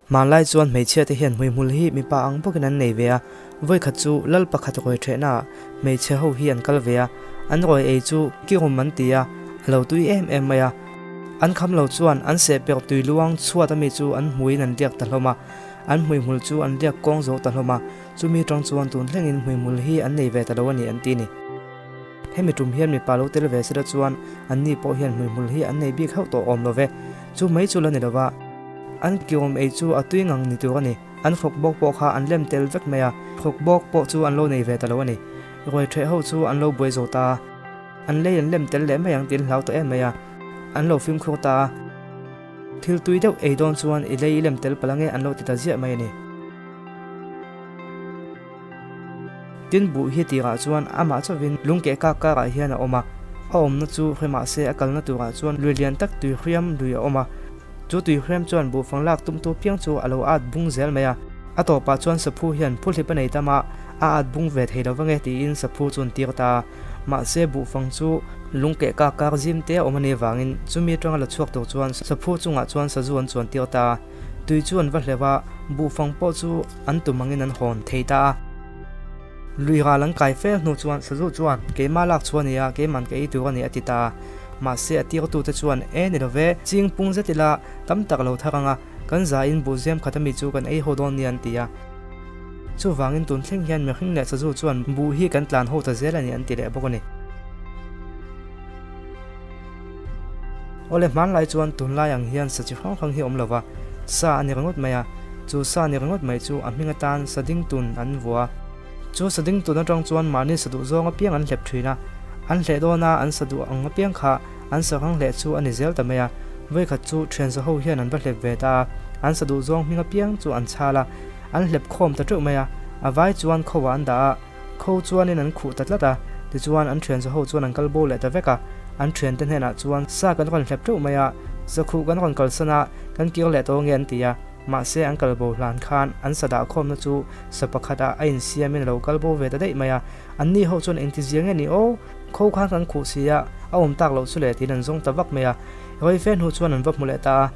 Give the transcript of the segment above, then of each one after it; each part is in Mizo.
Hmanlai chuan hmeichhia te hian hmuihmul hi mipa ang bawkin an nei ve a, vawikhat chu lal pakhat rawi thehnaah hmeichhe ho hi an kal ve a, an rawi ei chu kirum an ti a, a lo tui em em mai a. An kham lo chuan an seh perh tui luang chhuat ami chu an hmuiin an liak ta hlawm a, an hmuihmul chu an liak kawng zo ta hlawm a, chumi tang chuan tun thlengin hmuihmul hi an nei ve ta lo a ni an ti ni. Hemi tum hian mipa lo tel ve sela chuan anni pawh hian hmuihmul hi an nei bik hauh tawh awm lo ve. Chu mai chu la ni lova, an kiawm ei chu a tui ngang ni tur a ni. An fawk bawk pawh kha an lem tel vek mai a, fawk bawk pawh chu an lo nei ve ta lo a ni. Ruai ṭheh ho chu an lo buai zo ta a, an lei an lem tel leh mai ang tiin hlau tawh em mai a, an lo fimkhur ta a. Thil tui deuh ei dawn chuan i lei i lem tel palh ange an lo ti ta ziah mai a ni. Tin buh hi tirah chuan amah chauhin lung keh kak karah hian a awm a, a awmna chu hre mah se a kalna turah chuan lui lian tak tuihriam lui a awm a, chu tuihriam chuan buhfang lak tumtu piang chu a lo at bung zel mai a, a tawpah chuan saphu hian phuhlip a nei tam a, a at bung ve thei lo vang e tiin saphu chu an tir ta a, mahse buhfang chu lung keh kak kar zim te a awm a nih avangin chumi atanga la chhuak tur chuan saphu chungah chuan sazu an chuan tir ta a. Tui chu an va hleuh a, buhfang pawh chu an tum angin an hawn thei ta a. Lui ral an kai fel hnu chuan sazu chuan, Keimah lak chu a ni a, keiman ka ei tur a ni a ti ta a. Mahse a tirtute chuan, E ni lo ve, ching pung zet ila tam tak lo thar ang a, kan zain buhziam khat ami chu kan ei ho dawn nia an ti a. Chuvangin tun thleng hian mihring leh sazu chuan buh hi kan tlan ho ta zel a ni an ti leh bawk a ni. Awle hmanlai chuan tunlai ang hian sa chi hrang hrang hi awm lova, sa a ni ringawt mai a, chu sa ni ringawt mai chu a hming atan sa ding tun an vua. Chu sa ding tun atang chuan mahni sa duh zawng apiang an hlep thin a, an hleh dawn a an sa duh ang apiang kha an sa rang hleh chu a ni zel ta mai a, vawikhat chu thian sa ho hian an va hlep ve ta a, an sa duh zawng hming apiang chu an chhal a, an hlep khawm ta teuh mai a, a vai chuan kho ah an dah a. Kho chuanin an khuh ta tlat a, tichuan an thian zaho chuan an kal bo leh ta vek a, an thiante hnenah chuan sa kan rawn hlep teuh mai a, zakhuh kan rawn kalsan a, kan kir leh tawh nge an ti a, mahse an kal bo hlan khan an sa dah khawmna chu sa pakhatah a insiamin a lo kal bo ve ta daih mai a, anni ho chuan engtizia nge ni aw, kho khan kan khuh si a, a awm tak loh chu le tiin an zawng ta vak mai a, rei fe hnu chuan an va hmu leh ta a,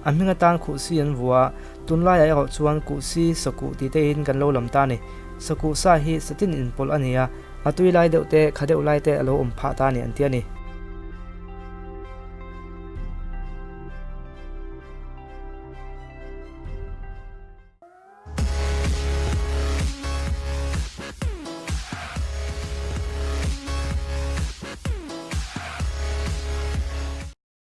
a hming atan khuh si an vua a, tunlaiah erawh chuan kuh si, sakuh tih tein kan lo lam ta a ni. Sakuh sa hi satin inpawlh a ni a, a tui lai deuh te, kha deuh lai te a lo awm phah ta a ni an ti a ni.